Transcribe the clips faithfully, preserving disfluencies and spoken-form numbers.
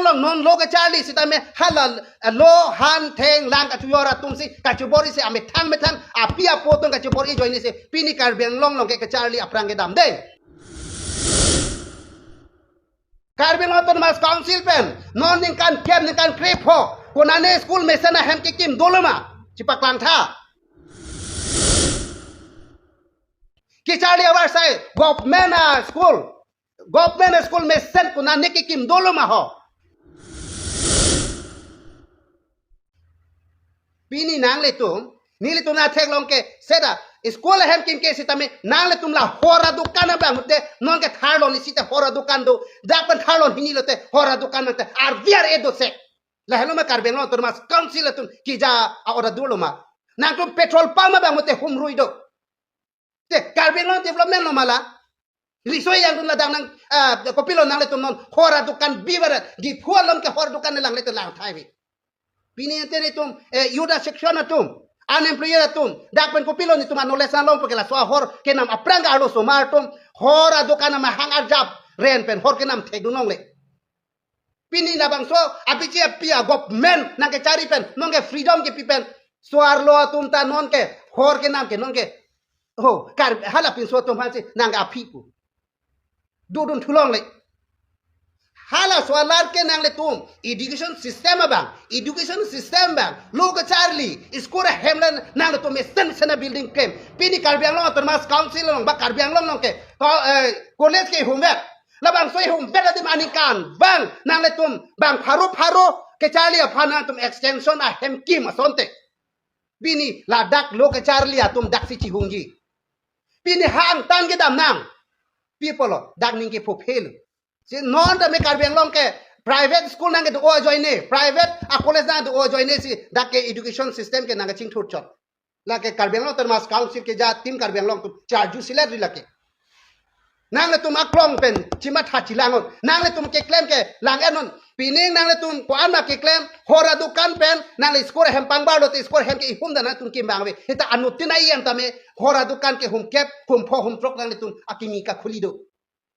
along non lo kacharli sitame hala, eh, lo han theng lang kachojor atum si kachobor-i si amethang methang api apo atum kachobor-i ajoine si pini Karbi Anglong along ke kacharli aphrang kedam dei. Karbi Anglong Autonomous Council pen non ningkan kep ningkan krepho konane school mesen ahem kekim dolo ma? Chipaklang tha. Kacharli avarsai government a school, government a school mesen konane kekim dolo ma ho? Pini nanglitum, nelitum na theklong ke seta school ahem kim ke sitame nanglitum la hor adukan abang te non ke tharlon isi te hor adukan do, dak pen tharlon hini lote hor adukan te arviar edo se. Lahelo ma Karbi Anglong Autonomous Council atum keja a-order dolo ma? Nangtum petrol pump abang te humrui do. Te Karbi Anglong development lo ma la? Riso-ejang atum ladak nang, ah, kopilo nanglitum non hor adukan bibarat Diphu along ke hor dukan lang le te lang thai bi. Pini ante netum, eh, youth section atum, unemployed atum, dak pen kopilo netum a-knowledge nang longpo ke laso ahor kenam aphrang arlo osomar atum hor adukan amahang arjap ren pen hor kenam thekdun longle. Pini labangso apichi api a-government nangkechari pen, nonke freedom kepi pen, so-arlo atum ta nonke hor kenam ke nonke, ho, Kar, hala pinso atum aphansi nangke aphi pu dodun thu longle. Halaso alar ke nanglitum education system abang, education system abang lo kacharli, school ahem le nanglitum mesen mesen a-building klem. Pini Karbi Anglong Autonomous Council along ba Karbi Anglong along ke ko, eh, college kehumvet. Labangso ihumvet adim aningkan bang nanglitum bang pharo pharo kacharli aphan nangtum extension ahem kim asonte. Pini ladak lo kacharli atum daksi chihungji. Pini hangtang kedam nang. People lo, dak ning kepho phelo. Si non tame Karbi Anglong ke private school nangkedo ajoine, private a-college nangkedo ajoine si dak ke education system ke nangkechingthur chot. Lake Karbi Anglong Autonomous Council keja team Karbi Anglong atum charju silet ri lake. Nanglitum aklong pen chimatha chilang-ot. Nanglitum keklem ke lang-et non. Pining nanglitum ko-an ma keklem hor adukan pen nangli school ahem pangbar lote school ahem ke ihum dan nangtum kim abang ave. Hita anuttin a-iyang tame hor adukan ke hum kep, hum pho, hum throk nanglitum akimi kakhuli do.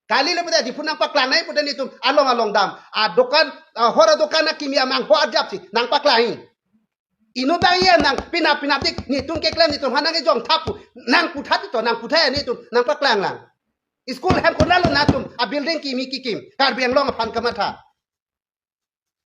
Kali le pada Diphu nangpaklang nai pada netum along along dam. Adukan, ah, hor adukan akimi amang ho arjap si nangpaklang. Inut abang yen nang pinap pinap dik netum keklem netum aphan nangkejong thap pu. Nangpu tha ti to, nangpu tha ya netum, nangpaklang lang. School hem konatlo nangtum a-building kimi kekim Karbi Anglong aphan kamatha.